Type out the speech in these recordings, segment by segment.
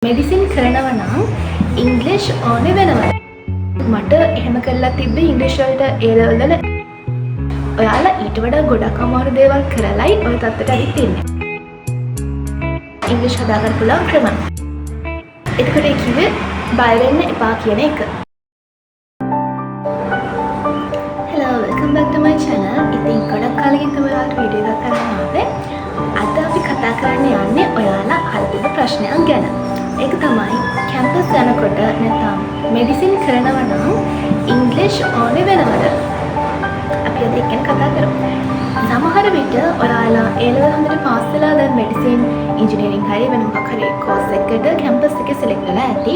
Medicine කරනවා නම් ඉංග්‍රීසි ඕනේ වෙනවා. මට එහෙම කරලා තිබ්බේ ඉංග්‍රීසි වලට ඒ ලෙවල් වල. ඔයාලා ඊට වඩා ගොඩක් අමාරු දේවල් කරලයි ඔය තත්ත්වයට ඇවිත් ඉන්නේ. ඉංග්‍රීසි හදාගන්න පුළුවන් ක්‍රම. එතකොට ඒ කිව්වේ බය වෙන්න එපා කියන එක. Hello, welcome back to my channel. ඉතින් ගොඩක් කාලෙකින් තමයි ඔයාලට වීඩියෝ එකක් අරන් ආවේ. අද අපි කතා කරන්න යන්නේ ඔයාලා අහලා තිබ්බ ප්‍රශ්නයක් ගැන. ඒක තමයි කැම්පස් යනකොට නැත්නම් මෙඩිසින් කරනවා නම් ඉංග්‍රීසි ඕනේ වෙනවද? අපි අද ඒක ගැන කතා කරමු. සමහර විට ඔයාලා ඒ ලෙවල් හොඳට පාස් වෙලා දැන් මෙඩිසින්, ඉංජිනේරින් හරි වෙන මොකක් හරි කෝස් එකකට කැම්පස් එකේ සිලෙක්ට් වෙලා ඇති.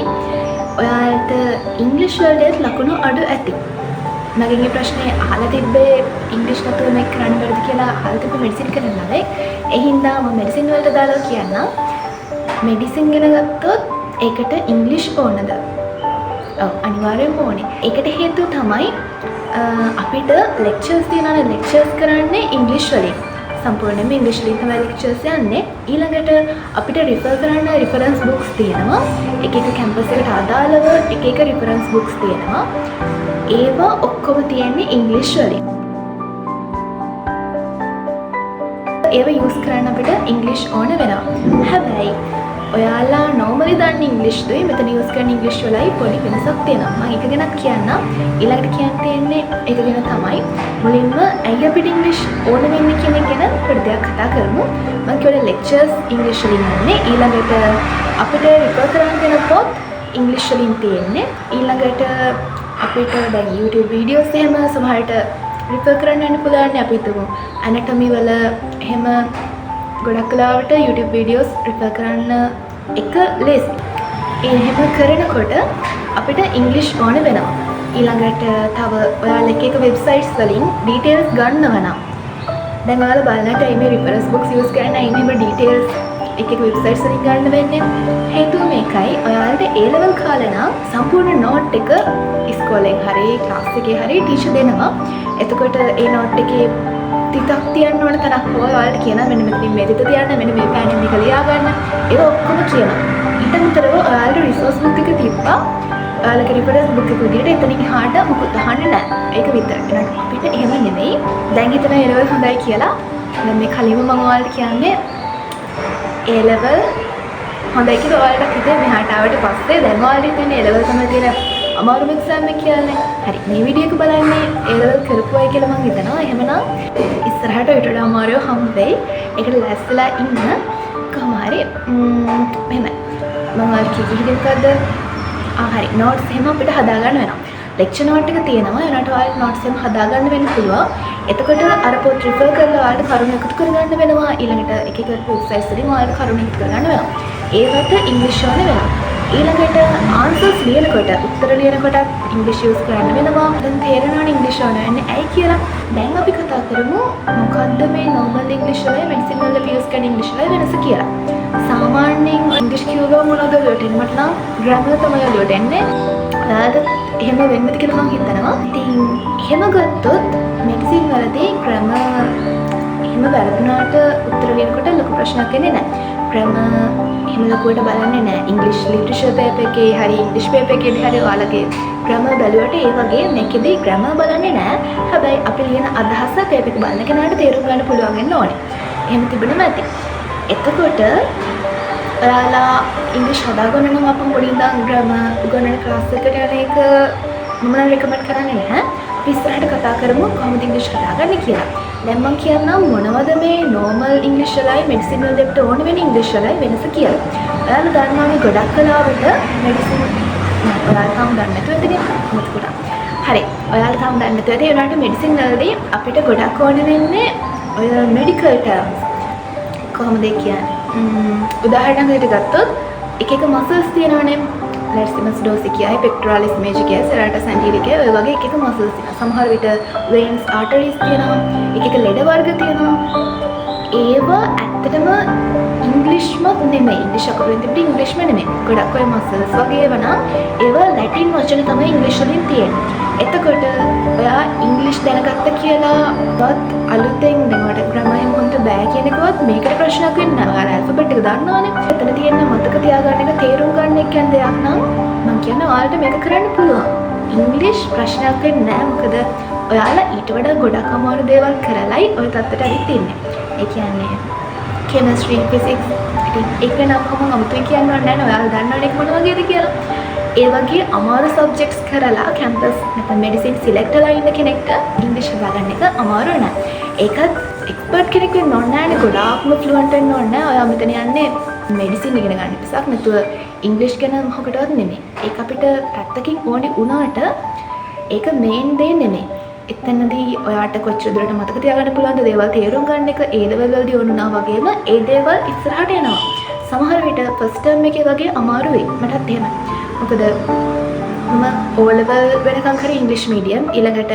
ඔයාලට ඉංග්‍රීසි වලට ලකුණු අඩු ඇති. මගෙන් මේ ප්‍රශ්නේ අහලා තිබ්බේ ඉංග්‍රීසි නැතුව මේක කරන්න බැරිද කියලා අහලා තිබ්බේ මෙඩිසින් කරන ළමෙක්. ඒ හින්දා මම මෙඩිසින් වලට දාලා කියන්නම්. මෙඩිසින් ගැන ගත්තොත් ඒකට ඉංග්‍රීසි ඕනද? ඔව්, අනිවාර්යෙන්ම ඕනේ. ඒකට හේතුව තමයි අපිට ලෙක්චර්ස් තියෙනවානේ, ලෙක්චර්ස් කරන්නේ ඉංග්‍රීසි වලින්. සම්පූර්ණයෙන්ම ඉංග්‍රීසි වලින් තමයි ලෙක්චර්ස් යන්නේ. ඊළඟට අපිට රිෆර් කරන්න රිෆරන්ස් බුක්ස් තියෙනවා. එක එක කැම්පස් එකට අදාළව එක එක රිෆරන්ස් බුක්ස් තියෙනවා. ඒවා ඔක්කොම තියෙන්නේ ඉංග්‍රීසි වලින්. ඒවා යූස් කරන්න අපිට ඉංග්‍රීසි ඕන වෙනවා. හැබැයි ඔයාලා නෝමලි දන්න ඉංග්‍රීසිදුයි මෙතන යූස් කරන ඉංග්‍රීසි වලයි පොඩි වෙනසක් තියෙනවා. මම ඒක ගැනත් කියන්නම්. ඊළඟට කියන්න තියෙන්නේ ඒක ගැන තමයි. මුලින්ම ඇයි අපිට ඉංග්‍රීසි ඕන වෙන්නේ කියන එක ගැන පොඩි දෙයක් කතා කරමු. මම කිව්වා ලෙක්චර්ස් ඉංග්‍රීසි වලින් යන්නේ. ඊළඟට අපිට රිෆර් කරන්න දෙන පොත් ඉංග්‍රීසි වලින් තියෙන්නේ. ඊළඟට අපිට දැන් YouTube videos එහෙම සමහරට රිෆර් කරන්න යන්න පුළුවන්. අපි හිතමු ඇනටමි වල එහෙම ගොඩක් වෙලාවට YouTube videos refer කරන්න එක ලේසි. ඒ එහෙම කරනකොට අපිට ඉංග්‍රීසි ඕන වෙනවා. ඊළඟට තව ඔයාලා එක එක වෙබ්සයිට්ස් වලින් ඩීටේල්ස් ගන්නව නම්, දැන් ඔයාලා බලන්නට ඇයි මේ රිෆරන්ස් බුක්ස් යූස් කරන්න, ඇයි මෙහෙම ඩීටේල්ස් එක එක වෙබ්සයිට්ස් වලින් ගන්න වෙන්නේ? හේතුව මේකයි, ඔයාලට ඒ ලෙවල් කාලේ නම් සම්පූර්ණ නෝට් එක ඉස්කෝලෙන් හරි ක්ලාස් එකේ හරි ටීචර් දෙනවා. එතකොට ඒ නෝට් එකේ තිතක් තියන්න ඕන තැනක් හෝ ඔයාලට කියනවා, මෙන්න මෙතනින් මේ තිත තියන්න, මෙන්න මේ පෑනෙන් මේක ලියා ගන්න. ඒක ඔක්කොම කියනවා. ඊට අමතරව ඔයාලට රිසෝස් බුක් එක තිබ්බා. ඔයාලගේ රිෆරන්ස් බුක් එක විදිහට එතනින් එහාට මොකුත් අහන්නේ නැහැ. ඒක විතරයි. එහෙනම් අපිට එහෙම නෙමෙයි. දැන් හිතන ඒ ලෙවල් හොඳයි කියලා. දැන් මේ කලින්ම මම ඔයාලට කියන්නේ ඒ ලෙවල් හොඳයි කියලා ඔයාලට හිතේ මෙහාට ආවට පස්සේ දැන් ඔයාලට හිතෙන්නේ ඒ ලෙවල් තමයි තියෙන අමාරුම එක්සෑම් එක කියන්නේ. හරි, මේ වීඩියෝ එක බලන්නේ ඒ ලෙවල් කරපු අය කියලා මං හිතනවා. එහෙමනම් ඉස්සරහට ඊට වඩා අමාරුව හම්බ වෙයි. ඒකට ලෑස්තිලා ඉන්න. කොහොම හරි මෙහෙමයි. මං ඔයාලට කිය කී හිටියේ මොකද්ද? ආ හරි, නෝට්ස් එහෙම අපිට හදාගන්න වෙනවා. ලෙක්චර් නෝට් එක තියෙනවා. ඒ වුණාට ඔයාලට නෝට්ස් එහෙම හදාගන්න වෙන්න පුළුවන්. එතකොට අර පොත් රිෆර් කරලා ඔයාලට කරුණු එකතු කරගන්න වෙනවා. ඊළඟට එක එක වෙබ්සයිට්ස් වලින් ඔයාලට කරුණු එකතු කරගන්න වෙනවා. ඒවට ඉංග්‍රීසි ඕන වෙනවා. ඊළඟට ආන්සර්ස් ලියනකොට, උත්තර ලියනකොටත් ඉංග්‍රීසි යූස් කරන්න වෙනවා. දැන් තේරෙනවනේ ඉංග්‍රීසි ඕන වෙන්නේ ඇයි කියලා. දැන් අපි කතා කරමු මොකද්ද මේ නෝමල් ඉංග්‍රීසි වල මෙඩිසින් වල අපි යූස් කරන ඉංග්‍රීසි වල වෙනස කියලා. සාමාන්‍යයෙන් ඉංග්‍රීසි කිව්වම මොනවද ඔළුවට එන්නේ? මට නම් ග්‍රැමර් තමයි ඔළුවට එන්නේ. ඔයාලට එහෙම වෙන්නද කියලා මං හිතනවා. ඉතින් එහෙම ගත්තොත් මෙඩිසින් වලදී ග්‍රැමර් එහෙම වැරදුනාට උත්තර ලියනකොට ලොකු ප්‍රශ්නයක් එන්නේ නැහැ. ග්‍රැමර් එහෙම ලොකුවට බලන්නේ නැහැ. ඉංග්‍රීසි ලිටරචර් පේපර් එකේ හරි ඉංග්‍රීසි පේපර් එකේදී හරි ඔයාලගේ ග්‍රැමර් බැලුවට ඒ වගේ මේකෙදි ග්‍රැමර් බලන්නේ නැහැ. හැබැයි අපි ලියන අදහස පේපර් එක බලන කෙනාට තේරුම් ගන්න පුළුවන් වෙන්න ඕනේ. එහෙම තිබුණම ඇති. එතකොට ඔයාලා ඉංග්‍රීසි හදාගන්න නම් අපේ පොඩි ඉඳන් ග්‍රැමර් උගන්වන ක්ලාස් එකට යන එක මම නම් රෙකමන්ඩ් කරන්නේ නැහැ. අපි ඉස්සරහට කතා කරමු කොහොමද ඉංග්‍රීසි හදාගන්නේ කියලා. දැන් මං කියන්නම් මොනවද මේ නෝමල් ඉංග්‍රීසි වලයි මෙඩිසින් වලදී අපිට ඕන වෙන ඉංග්‍රීසි වලයි වෙනස කියලා. ඔයාලා දන්නවනේ ගොඩක් වෙලාවට මෙඩිසින් නෑ, ඔයාලා තාම දන්නේ නැතුව ඇතිනේ අමතක වුණා. හරි. ඔයාලා තාම දන්නේ නැතුව ඇති. ඒ වුණාට මෙඩිසින් වලදී අපිට ගොඩක් ඕන වෙන්නේ ඔය මෙඩිකල් ටර්ම්ස්. කොහොමද ඒ කියන්නේ? උදාහරණයක් විදිහට ගත්තොත් එක එක මසල්ස් තියෙනවනේ. ලැටිසිමස් ඩෝසි කියයි, පෙක්ටොරාලිස් මේජර් කියයි, සෙරාටස් ඇන්ටීරියර් කියයි, ඔය වගේ එක එක මසල්ස් තියෙනවා. සමහර විට වේන්ස්, ආටරීස් තියෙනවා. එක එක ලෙඩ වර්ග තියෙනවා. ඒවා ඇත්තටම ඉංග්‍රීසිමත් නෙමෙයි. ඉංග්‍රීසි අකුරු වලින් තිබ්බ ඉංග්‍රීසිම නෙමෙයි. ගොඩක් ඔය මසල්ස් වගේ ඒවා නම් ඒවා ලැටින් වචන තමයි ඉංග්‍රීසි වලින් තියෙන්නේ. එතකොට ඔයා ඉංග්‍රීසි දැනගත්ත කියලා වත් අලුතෙන් දැන් ඔයාලට ග්‍රැමර් එහෙම හොඳට බෑ කියන එකවත් මේකට ප්‍රශ්නයක් වෙන්නේ නෑ. ඔයාලා ඇල්ෆබෙට් එක දන්නවනේ. එතන තියෙන මතක තියාගන්න එක, තේරුම් ගන්න එක කියන දෙයක් නම් මං කියන්නේ ඔයාලට මේක කරන්න පුළුවන්. ඉංග්‍රීසි ප්‍රශ්නයක් වෙන්නේ නෑ. මොකද ඔයාලා ඊට වඩා ගොඩක් අමාරු දේවල් කරලයි ඔය තත්ත්වයට ඇවිත් ඉන්නේ. ඒ කියන්නේ කෙමිස්ට්‍රි, ෆිසික්ස්, ඉතින් ඒක ගැන අපහම මම අමුතුවෙන් කියන්න ඕනේ නෑනේ. ඔයාලා දන්නවනේ ඒක මොන වගේද කියලා. ඒ වගේ අමාරු සබ්ජෙක්ට්ස් කරලා කැම්පස් නැත්නම් මෙඩිසින් සිලෙක්ට් වෙලා ඉන්න කෙනෙක්ට ඉංග්‍රීසි හදාගන්න එක අමාරු නෑ. ඒකත් එක්ස්පර්ට් කෙනෙක් වෙන්න ඕනේ නෑනේ. ගොඩාක්ම ෆ්ලුවන්ට් වෙන්න ඕනේ නෑ. ඔයා මෙතන යන්නේ මෙඩිසින් ඉගෙන ගන්න මිසක් නැතුව ඉංග්‍රීසි ගැන මොකටවත් නෙමෙයි. ඒක අපිට පැත්තකින් ඕනේ වුණාට ඒක මේන් දේ නෙමෙයි. එතනදී ඔයාට කොච්චර දුරට මතක තියාගන්න පුළුවන්ද, දේවල් තේරුම් ගන්න එක ඒ ලෙවල් වලදී ඕන වුණා වගේම ඒ දේවල් ඉස්සරහට එනවා. සමහර විට ෆස්ට් ටර්ම් එකේ වගේ අමාරු වෙයි. මටත් එහෙමයි. මොකද මම O level වෙනකන් කරේ ඉංග්‍රීසි මීඩියම්, ඊළඟට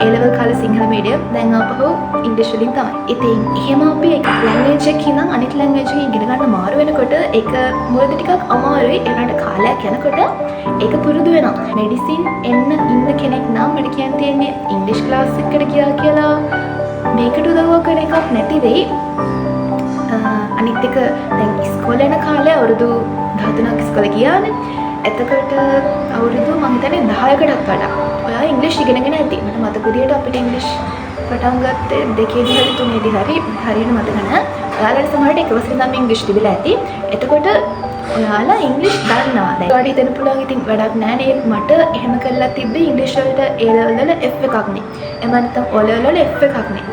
A level කාලේ සිංහල මීඩියම්, දැන් ආපහු ඉංග්‍රීසි වලින් තමයි. ඉතින් එහෙම අපි එක ලැන්ග්වේජ් එකකින් ඉඳන් අනිත් ලැන්ග්වේජ් එක ඉගෙන ගන්න මාරු වෙනකොට ඒක මුලදී ටිකක් අමාරුයි. ඒ වුණාට කාලයක් යනකොට ඒක පුරුදු වෙනවා. මෙඩිසින් එන්න ඉන්න කෙනෙක් නම් මට කියන්න තියෙන්නේ ඉංග්‍රීසි ක්ලාස් එකකට ගියා කියලා මේකට උදව්වක් වෙන එකක් නැති වෙයි. අනිත් එක දැන් ඉස්කෝලේ යන කාලේ අවුරුදු 13ක් ඉස්කෝලේ ගියානේ. එතකොට අවුරුදු මං හිතන්නේ 10කටත් වඩා ඔයා ඉංග්‍රීසි ඉගෙනගෙන ඇති. මට මතක විදියට අපිට ඉංග්‍රීසි පටන් ගත්තේ දෙකේදී හරි තුනේදී හරි, හරියට මතක නෑ. ඔයාලට සමහරවිට එක වසරේ ඉඳන්ම ඉංග්‍රීසි තිබිලා ඇති. එතකොට ඔයාලා ඉංග්‍රීසි දන්නවා. දැන් ඔයාලට හිතෙන්න පුළුවන් ඉතින් වැඩක් නෑ නේ, මට එහෙම කරලා තිබ්බේ ඉංග්‍රීසි වලට A level වල F එකක් නේ. එහෙම නැත්නම් O level වල F එකක් නේ.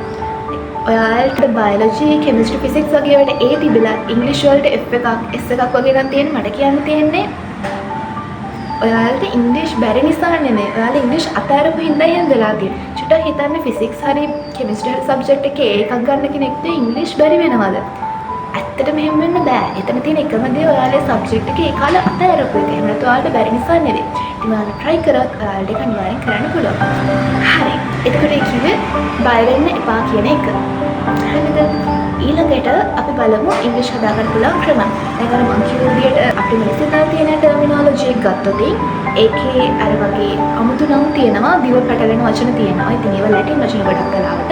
ඔයාලට බයොලොජි, කෙමිස්ට්‍රි, ෆිසික්ස් වගේ ඒවාට A තිබිලා ඉංග්‍රීසි වලට F එකක්, S එකක් වගේ නම් තියෙන්නේ, මට කියන්න තියෙන්නේ ඔයාලට ඉංග්‍රීසි බැරි නිසා නෙමෙයි. ඔයාලා ඉංග්‍රීසි අතෑරපු හින්දා එහෙම වෙලා තියෙන්නේ. චුට්ටක් හිතන්න, ෆිසික්ස් හරි කෙමිස්ට්‍රි හරි සබ්ජෙක්ට් එකේ A එකක් ගන්න කෙනෙක්ට ඉංග්‍රීසි බැරි වෙනවද? ඇත්තටම එහෙම වෙන්න බෑ. එතන තියෙන එකම දේ ඔයාලේ සබ්ජෙක්ට් එකේ ඒ කාලේ අතෑරපු එක. එහෙම නැත්නම් ඔයාලට බැරි නිසා නෙවෙයි. ඉතින් ඔයාලා try කරොත් ඔයාලට ඒක අනිවාර්යෙන් කරන්න පුළුවන්. හරි. එතකොට ඒ කිව්වේ බය වෙන්න එපා කියන එක. හරිද? ඊළඟට අපි බලමු ඉංග්‍රීසි හදාගන්න පුළුවන් ක්‍රම. දැන් අර මං කිව්ව විදියට අපි මෙඩිසින් වල තියෙන ටර්මිනොලොජි එක ගත්තොත් ඒකේ අර වගේ අමුතු නම් තියෙනවා, දිව පැටලෙන වචන තියෙනවා. ඉතින් ඒවා ලැටින් වචන ගොඩක් වෙලාවට.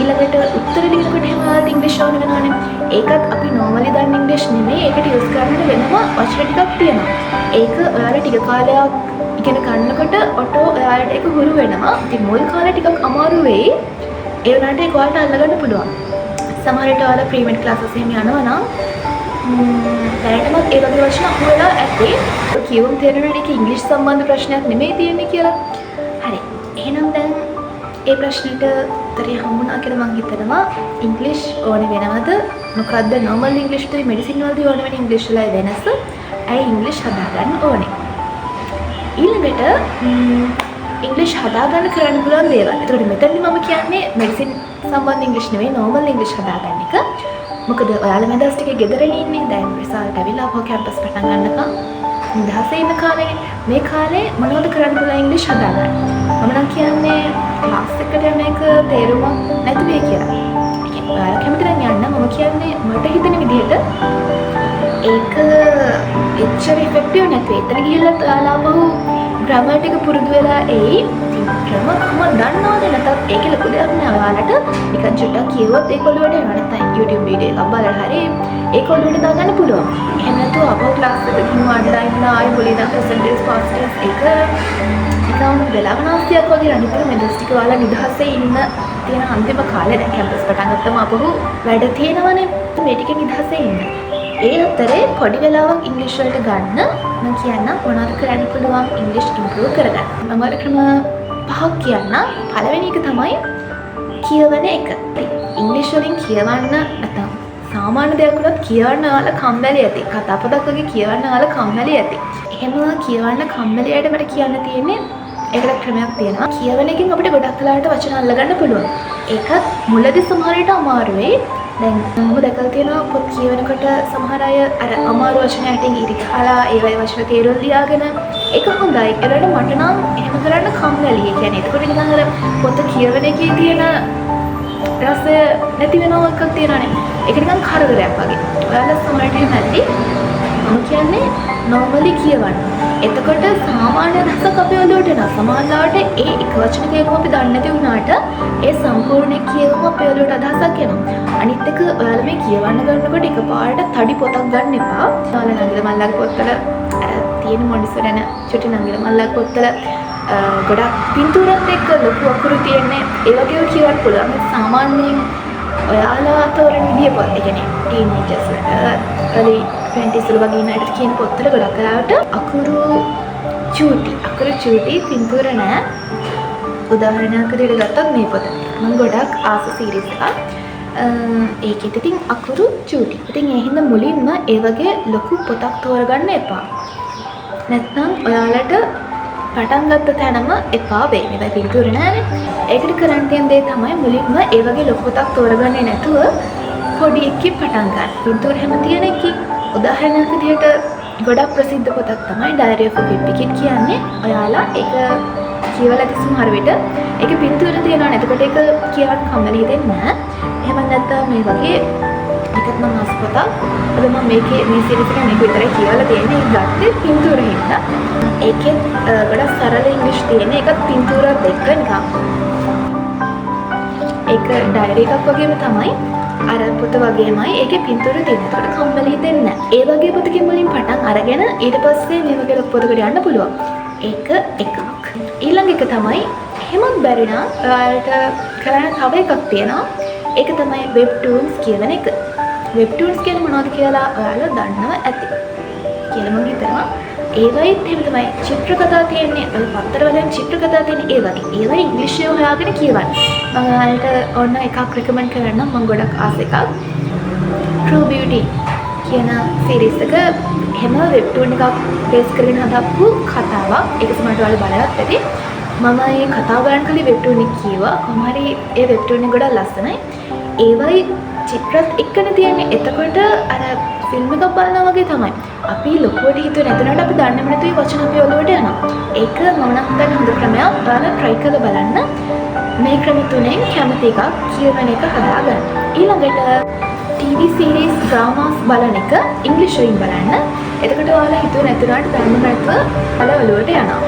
ඊළඟට උත්තර ලියනකොට එහෙම ඔයාලට ඉංග්‍රීසි ඕන වෙනවනේ. ඒකත් අපි නෝමලි දන්න ඉංග්‍රීසි නෙමෙයි. ඒකට යූස් කරන්න වෙනම වචන ටිකක් තියෙනවා. ඒක ඔයාලා ටික කාලයක් ඉගෙන ගන්නකොට ඔටෝ ඔයාලට ඒක හුරු වෙනවා. ඉතින් මුල් කාලේ ටිකක් අමාරු වෙයි. ඒ වුණාට ඒක ඔයාලට අල්ලගන්න පුළුවන්. සමහර විට ඔයාලා ප්‍රීමෙඩ් ක්ලාසස් එහෙම යනවා නම් දැනටමත් ඒ වගේ වචන අහු වෙලා ඇති. කියවුම් තේරෙනවනේ ඒක ඉංග්‍රීසි සම්බන්ධ ප්‍රශ්නයක් නෙමෙයි තියෙන්නේ කියලා. හරි. එහෙනම් දැන් ඒ ප්‍රශ්නෙට උත්තරේ හම්බුණා කියලා මං හිතනවා. ඉංග්‍රීසි ඕනේ වෙනවද? මොකද්ද නෝමල් ඉංග්‍රීසි තුයි මෙඩිසින් වලදී ඕන වෙන ඉංග්‍රීසි වල වෙනස? ඇයි ඉංග්‍රීසි හදාගන්න ඕනේ? ඊළඟට ඉංග්‍රීසි හදාගන්න කරන්න පුළුවන් දේවල්. එතකොට මෙතනදි මම කියන්නේ මෙඩිසින් සම්බන්ධ ඉංග්‍රීසි නෙවෙයි, නෝමල් ඉංග්‍රීසි හදාගන්න එක. මොකද ඔයාලා මේ දවස් ටිකේ ගෙදරනේ ඉන්නේ. දැන් රිසල්ට් ඇවිල්ලා ආපහු කැම්පස් පටන් ගන්නකම් නිදහසේ ඉන්න කාලේනේ. මේ කාලේ මොනවද කරන්න පුළුවන් ඉංග්‍රීසි හදාගන්න? මම නම් කියන්නේ ක්ලාස් එකට යන එක තේරුමක් නැති වෙයි කියලා. ඒ කියන්නේ ඔයාලා කැමති නම් යන්න. මම කියන්නේ මට හිතෙන විදිහට ඒක එච්චර ඉෆෙක්ටිව් නැති වෙයි. එතන ගිහිල්ලත් ඔයාලා ආපහු ග්‍රැමර් ටික පුරුදු වෙලා එයි. ඉතින් ග්‍රැමර් කොහොමද දන්නවද නැතත් ඒකේ ලොකු දෙයක් නෑ. ඔයාලට නිකන් චුට්ටක් කියුවොත් ඒක ඔළුවට එනවා. නැත්නම් YouTube video එකක් බලලා හරි ඒක ඔළුවට දාගන්න පුළුවන්. එහෙම නැතුව ආපහු ක්ලාස් එක ගිහින් වාඩිලා ඉන්න, ආයෙ මුලින් ඉඳන් ප්‍රසන්ට් ටෙන්ස්, පාස්ට් ටෙන්ස්, ඒක නිකන් වෙලාව නාස්තියක් වගේ. අනිත් එක මේ දවස් ටික ඔයාලා නිදහසේ ඉන්න තියෙන අන්තිම කාලේ. දැන් කැම්පස් පටන් ගත්තම ආපහු වැඩ තියෙනවනේ. මේ ටික නිදහසේ ඉන්න. ඒ අතරේ පොඩි වෙලාවක් ඉංග්‍රීසි වලට ගන්න. මම කියන්නම් මොනවද කරන්න පුළුවන් ඉංග්‍රීසි ඉම්ප්‍රූව් කරගන්න. මම ඔයාලට ක්‍රම පහක් කියන්නම්. පළවෙනි එක තමයි කියවන එක. ඉංග්‍රීසි වලින් කියවන්න නැත්නම් සාමාන්‍ය දෙයක් වුණත් කියවන්න ඔයාලා කම්මැලි ඇති. කතා පොතක් වගේ කියවන්න ඔයාලා කම්මැලි ඇති. එහෙම කියවන්න කම්මැලි අයට මට කියන්න තියෙන්නේ ඒකට ක්‍රමයක් තියෙනවා. කියවන එකෙන් අපිට ගොඩක් වෙලාවට වචන අල්ලගන්න පුළුවන්. ඒකත් මුලදී සමහර විට අමාරු වෙයි. දැන් මම දැකලා තියෙනවා පොත් කියවනකොට සමහර අය අර අමාරු වචන යටින් ඉරි ගහලා ඒවයේ වචන තේරුම් ලියාගෙන, ඒක හොඳයි. ඒකට මට නම් එහෙම කරන්න කම්මැලි. ඒ කියන්නේ එතකොට නිකන් අර පොත කියවන එකේ තියෙන රසය නැති වෙනව එකක් තියෙනවානේ. ඒක නිකන් කරදරයක් වගේ. ඔයාලා සමහරට එහෙම ඇති. මම කියන්නේ නෝමලි කියවන්න. එතකොට සාමාන්‍ය අදහසක් අපේ ඔළුවට එනවා. සමහරවිට ඒ එක වචන කියවම අපි දන්නේ නැති වුණාට ඒ සම්පූර්ණ කියවම අපේ ඔළුවට අදහසක් එනවා. අනිත් එක, ඔයාලා මේ කියවන්න ගන්නකොට එකපාරට තඩි පොතක් ගන්න එපා. ඔයාලා නංගිලා මල්ලාගේ පොත්වල අර තියෙන මොන්ටිසෝරි යන චුටි නංගිලා මල්ලාගේ පොත්වල ගොඩක් පින්තූරත් එක්ක ලොකු අකුරු තියෙන්නේ, ඒ වගේ ඒවා කියවන්න පුළුවන්. සාමාන්‍යයෙන් ඔයාලා තෝරන විදිය පොත්, ඒ කියන්නේ ටීනේජර්ස් වලට, early 20s වල වගේ ඉන්න අයට කියන පොත්වල ගොඩක් වෙලාවට අකුරු චූටි, අකුරු චූටි, පින්තූර නෑ. උදාහරණයක් විදිහට ගත්තොත් මේ පොත මම ගොඩක් ආස සීරීස් එකක්. ඒකෙත් ඉතින් අකුරු චූටි. ඉතින් ඒ හින්දා මුලින්ම ඒ වගේ ලොකු පොතක් තෝරගන්න එපා. නැත්නම් ඔයාලට පටන් ගත්ත තැනම එපා වෙයි. මේවයි පින්තූර නෑනේ. ඒකට කරන්න තියෙන දේ තමයි මුලින්ම ඒ වගේ ලොකු පොතක් තෝරගන්නේ නැතුව පොඩි එකකින් පටන් ගන්න. පින්තූර හැම තියෙන එකකින්. උදාහරණයක් විදිහට ගොඩක් ප්‍රසිද්ධ පොතක් තමයි Diary of a Wimpy Kid කියන්නේ. ඔයාලා ඒක කියවලා ඇති සමහර විට. ඒකේ පින්තූර තියෙනවනේ. එතකොට ඒක කියවන්න කම්මැලි හිතෙන්නේ නෑ. එහෙම නැත්නම් මේ වගේ ඒකත් මම ආස පොතක්. හැබැයි මම මේකේ මේ සීරීස් එකේ මේක විතරයි කියවලා තියෙන්නේ. ඒක ගත්තේ පින්තූර හින්දා. ඒකෙත් ගොඩක් සරල ඉංග්‍රීසි තියෙන. ඒකත් පින්තූරත් එක්ක නිකන්. ඒක ඩයරි එකක් වගේම තමයි, අර පොත වගේමයි, ඒකේ පින්තූර තියෙන. ඒකට කම්මැලි හිතෙන්නේ නැහැ. ඒ වගේ පොතකින් මුලින් පටන් අරගෙන ඊට පස්සේ මේ වගේ ලොකු පොතකට යන්න පුළුවන්. ඒක එකක්. ඊළඟ එක තමයි, එහෙමත් බැරි නම් ඔයාලට කරන්න තව එකක් තියෙනවා. ඒක තමයි වෙබ්ටූන්ස් කියවන එක. වෙබ්ටූන්ස් කියන්නේ මොනවද කියලා ඔයාලා දන්නවා ඇති කියලා මම හිතනවා. ඒවයිත් එහෙම තමයි චිත්‍ර කතා තියෙන්නේ. ඔය පත්තරවල නම් චිත්‍ර කතා තියෙන්නේ ඒ වගේ. ඒවයි ඉංග්‍රීසි හොයාගෙන කියවන්න. මම ඔයාලට ඕන එකක් රෙකමන්ඩ් කරන්නම්, මම ගොඩක් ආස එකක්. True Beauty කියන සීරීස් එක එහෙම වෙබ්ටූන් එකක් බේස් කරගෙන හදපු කතාවක්. ඒක සමහරවිට ඔයාලා බලලත් ඇති. මම මේ කතාව බලන කලින් වෙබ්ටූන් එක කිව්වා. කොහොම හරි ඒ වෙබ්ටූන් එක ගොඩක් ලස්සනයි. ඒවයි චිත්‍රත් එක්කනේ තියෙන්නේ. එතකොට අර ෆිල්ම් එකක් බලනවා වගේ තමයි. අපි ලොකුවට හිතුවේ නැතුනට අපි දන්නේම නැතුව ඒ වචන අපේ ඔළුවට යනවා. ඒක මම නම් හිතන්නේ හොඳ ක්‍රමයක්. ඔයාලා try කරලා බලන්න. මේ ක්‍රම තුනෙන් කැමති එකක් කියවන එක හදාගන්න. ඊළඟට TV series, dramas බලන එක ඉංග්‍රීසි වලින් බලන්න. එතකොට ඔයාලා හිතුවේ නැතුණාට දන්නේම නැතුව ඔයාලා ඔළුවට යනවා.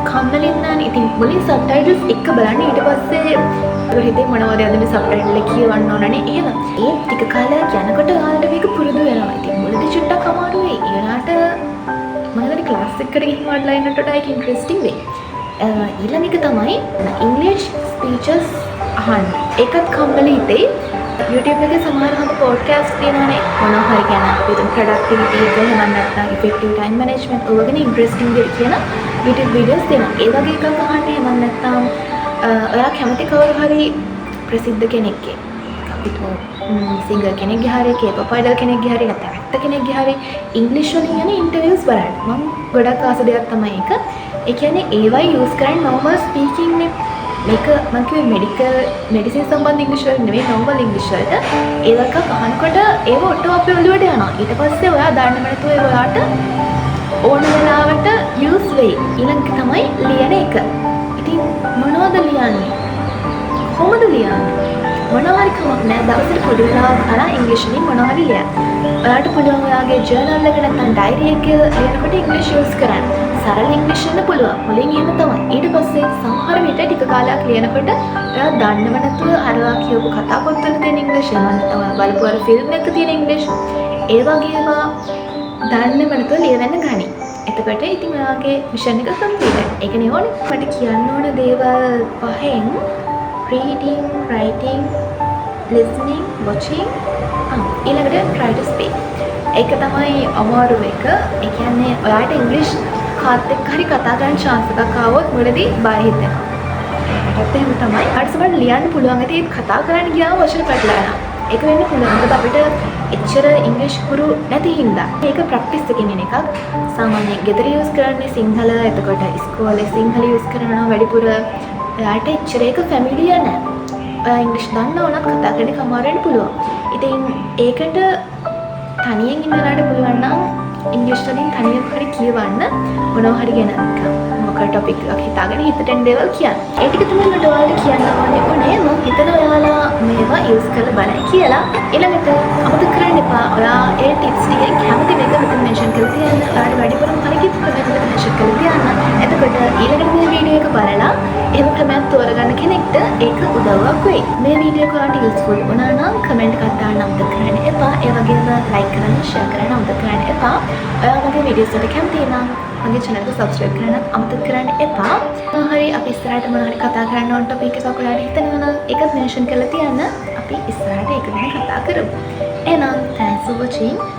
කම්මැලි නම් ඉතින් මුලින් සබ්ටයිටල්ස් එක්ක බලන්න. ඊට පස්සේ ඔයාලා හිතේ මොනවද යද මේ සබ්ටයිටල් එක කියවන්න ඕනනේ එහෙම. ඒ ටික කාලයක් යනකොට ඔයාලට මේක පුරුදු වෙනවා. ඉතින් මුලදී චුට්ටක් අමාරු වෙයි. ඒ වුණාට මම හිතන්නේ ක්ලාස් එකකට ගිහින් වඩලා ඉන්නට වඩා ඒක ඉන්ටරෙස්ටිං වෙයි. ඊළඟ එක තමයි ඉංග්‍රීසි ස්පීචස් අහන්න. ඒකත් කම්මැලි හිතෙයි. YouTube එකේ සමහර හොඳ පොඩ්කාස්ට් තියෙනවානේ, මොනවා හරි ගැන, අපි හිතමු ප්‍රොඩක්ටිවිටි එක, එහෙම නැත්නම් ඉෆෙක්ටිව් ටයිම් මැනේජ්මන්ට්, ඔය වගේ ඉන්ටරෙස්ටිං විදිහට කියන YouTube videos තියෙනවා. ඒ වගේ එකක් අහන්න. එහෙම නැත්නම් ඔයා කැමති කවුරු හරි ප්‍රසිද්ධ කෙනෙක්ගේ, අපි හිතමු සිංගර් කෙනෙක්ගේ හරි, K-pop idol කෙනෙක්ගේ හරි, නැත්නම් ඇක්ටර් කෙනෙක්ගේ හරි ඉංග්‍රීසි වලින් යන ඉන්ටර්විව්ස් බලන්න. මම ගොඩක් ආස දෙයක් තමයි ඒක. ඒ කියන්නේ ඒවයි යූස් කරන්නේ නෝමල් ස්පීකින් නේ. මේක මං කිව්වේ මෙඩිකල් මෙඩිසින් සම්බන්ධ ඉංග්‍රීසි වලට නෙවෙයි, නෝමල් ඉංග්‍රීසි වලට. ඒ වගේ එකක් අහනකොට ඒව ඔටෝ අපේ ඔළුවට යනවා. ඊට පස්සේ ඔයා දන්නේම නැතුව ඒව ඔයාට ඕන වෙලාවට යූස් වෙයි. ඊළඟ එක තමයි ලියන එක. ඉතින් මොනවද ලියන්නේ? කොහොමද ලියන්නේ? මොනවා හරි කමක් නෑ. දවසට පොඩි වෙලාවක් අරන් ඉංග්‍රීසි වලින් මොනවා හරි ලියන්න. ඔයාට පුළුවන් ඔයාගේ ජර්නල් එක නැත්නම් ඩයරි එක ලියනකොට ඉංග්‍රීසි යූස් කරන්න. සරල ඉංග්‍රීසි වෙන්න පුළුවන්. මුලින් එහෙම තමයි. ඊට පස්සේ සමහර විට ටික කාලයක් ලියනකොට ඔයා දන්නව නැතුව අර ඔයා කියවපු කතා පොත්වල තියෙන ඉංග්‍රීසි, එහෙම නැත්නම් ඔයා බලපු අර ෆිල්ම් එක තියෙන ඉංග්‍රීසි, ඒ වගේ ඒවා දන්නේම නැතුව ලියවෙන්න ගනී. එතකොට ඉතින් ඔයාගේ මිෂන් එක කම්ප්ලීට්. ඒකනේ ඕනේ. මට කියන්න ඕන දේවල් පහෙන් reading, writing, listening, watching, ඊළඟට try to speak. ඒක තමයි අමාරුම එක. ඒ කියන්නේ ඔයාට ඉංග්‍රීසි කාත් එක්ක හරි කතා කරන්න chance එකක් ආවොත් මුලදී බය හිතෙනවා. මටත් එහෙම තමයි. ඔයාට සමහරවිට ලියන්න පුළුවන් ඇති, ඒත් කතා කරන්න ගියාම වචන පැටලෙනවා. ඒක වෙන්න පුළුවන්. මොකද අපිට එච්චර ඉංග්‍රීසි හුරු නැති හින්දා. ඒක ප්‍රැක්ටිස් එකකින් එන එකක්. සාමාන්‍යයෙන් ගෙදර යූස් කරන්නේ සිංහල. එතකොට ඉස්කෝලේ සිංහල යූස් කරනවා නම් වැඩිපුර ඔයාට එච්චර ඒක ෆැමිලියර් නෑ. ඔයා ඉංග්‍රීසි දන්නා වුණත් කතා කරන්න එක අමාරු වෙන්න පුළුවන්. ඉතින් ඒකට තනියෙන් ඉන්න වෙලාවට පුළුවන් නම් ඉංග්‍රීසි වලින් තනියම හරි කියවන්න මොනවා හරි ගැන, නිකන් මොකක් මොකක් හරි ටොපික් එකක් හිතාගෙන හිතට එන දේවල් කියන්න. ඒ ටික තමයි මට ඔයාලට කියන්න ඕනේ උනේ. මං හිතනවා ඔයාලා මේවා යූස් කරලා බලයි කියලා. ඊළඟට අමතක කරන්න එපා, ඔයා ඒ ටිප්ස් ටිකෙන් කැමති එක මෙතන මෙන්ෂන් කරලා තියන්න. ඔයාලට වැඩිපුරම හරි කිව්ව ක්‍රමයක් මෙතන මෙන්ෂන් කරලා තියන්න. එතකොට ඊළඟට මේ වීඩියෝ එක බලලා එහෙම ක්‍රමයක් තෝරගන්න කෙනෙක්ට ඒක උදව්වක් වෙයි. මේ වීඩියෝ එක ඔයාලට යූස්ෆුල් වුණා නම් කමෙන්ට් එකක් දාන්න අමතක කරන්න එපා. ඒ වගේම ලයික් කරන්න, ෂෙයා කරන්න අමතක කරන්න එපා. ඔයා මගේ වීඩියෝස් වලට කැමති නම් මගේ channel එක subscribe කරන්නත් අමතක කරන්න එපා. මොනවා හරි අපි ඉස්සරහට මොනවා හරි කතා කරන්න ඕන ටොපික් එකක් ඔයාලට හිතෙනවා නම් ඒකත් මෙන්ෂන් කරලා තියන්න. අපි ඉස්සරහට ඒක ගැන කතා කරමු. එහෙනම්, thanks for watching.